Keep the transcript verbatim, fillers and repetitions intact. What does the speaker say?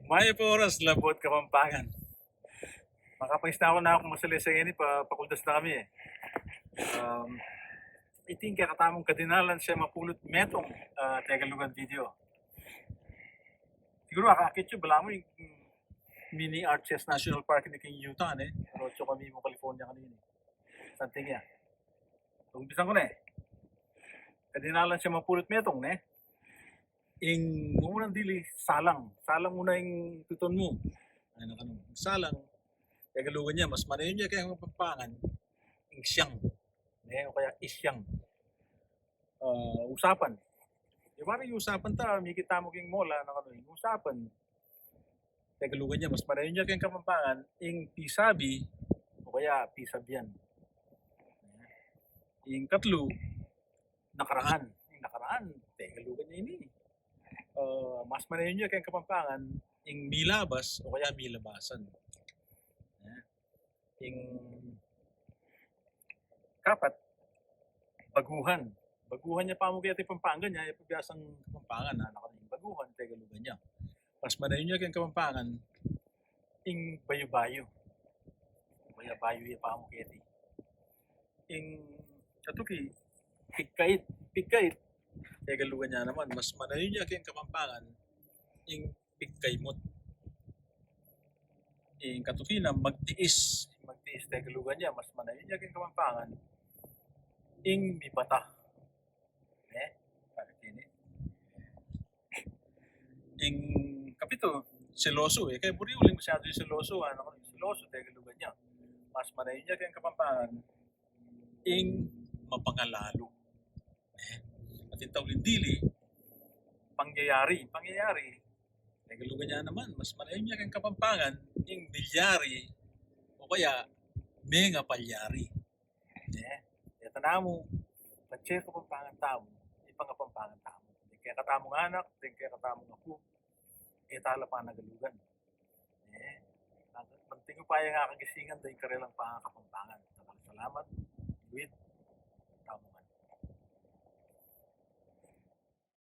Mayap a oras, Labuad Kapampangan. Makapangis na ku na kung masalese ngeni, pa, pakuldas na kami e. Um, iti ing kekatamung kadinalan siyam a pulu't metung, ah, Tegalugan video. Siguru akakit yu, balamu ing mini Arches National Park ini king Utah, ne? Pero atsu kami mu California kanini. Something ya. Umpisan ku ne. Kadinalan siyam a pulu't metung, ne? Ing mumuna dili, salang. Salang muna ing tutun mu. Ay, nakanu. Salang, Tegalugan ya, mas manayun ya keng Kapampangan ing siyang, ne? O kaya isyang. Ah, usapan. Di ba, ing usapan ta, mikit tamu king mall, nakanu, ing usapan, Tegalugan ya, mas manayun ya keng Kapampangan ing pisabi o kaya pisabian. Ing katlu, nakaraan. Ing nakaraan, Tegalugan ya ini. Ah, mas manayun ya keng Kapampangan ing milabas o kaya milabasan. Ing kapat, baguhan. Baguhan ya pamu keti Pampangan ya, ya pa biasang Kapampangan, nakanu, ing baguhan, Tegalugan ya. Mas manayun ya keng Kapampangan ing bayu-bayu. Bayu-bayu ya pamu keti. Ing katuki, pigkait. Pigkait, Tegalugan ya naman, mas manayun ya keng Kapampangan ing pigkaimut. Ing katuki na, magtiis. Magtiis, Tegalugan ya, mas manayun ya keng Kapampangan ing mibata. Ne? Para kini. Ing kapitu, seloso. E kaya buri uling masyadu ing seloso, nakanu, ing seloso, Tegalugan ya, mas manayun ya keng Kapampangan ing mapangalalu. Ne? At ing tauling dili, pangyayari. Pangyayari, Tegalugan ya naman, mas manayun ya keng Kapampangan ing milyari o kaya mengapalyari. Ne? Keta namu, patse Kapampangan tamu, ipangapampangan tamu. Deng kekatamung anak, deng kekatamung apu, e tala panagalugan. Ne? Manting upaya nga kagisingan deng karelang pangakapampangan. Dakal a salamat. Luid.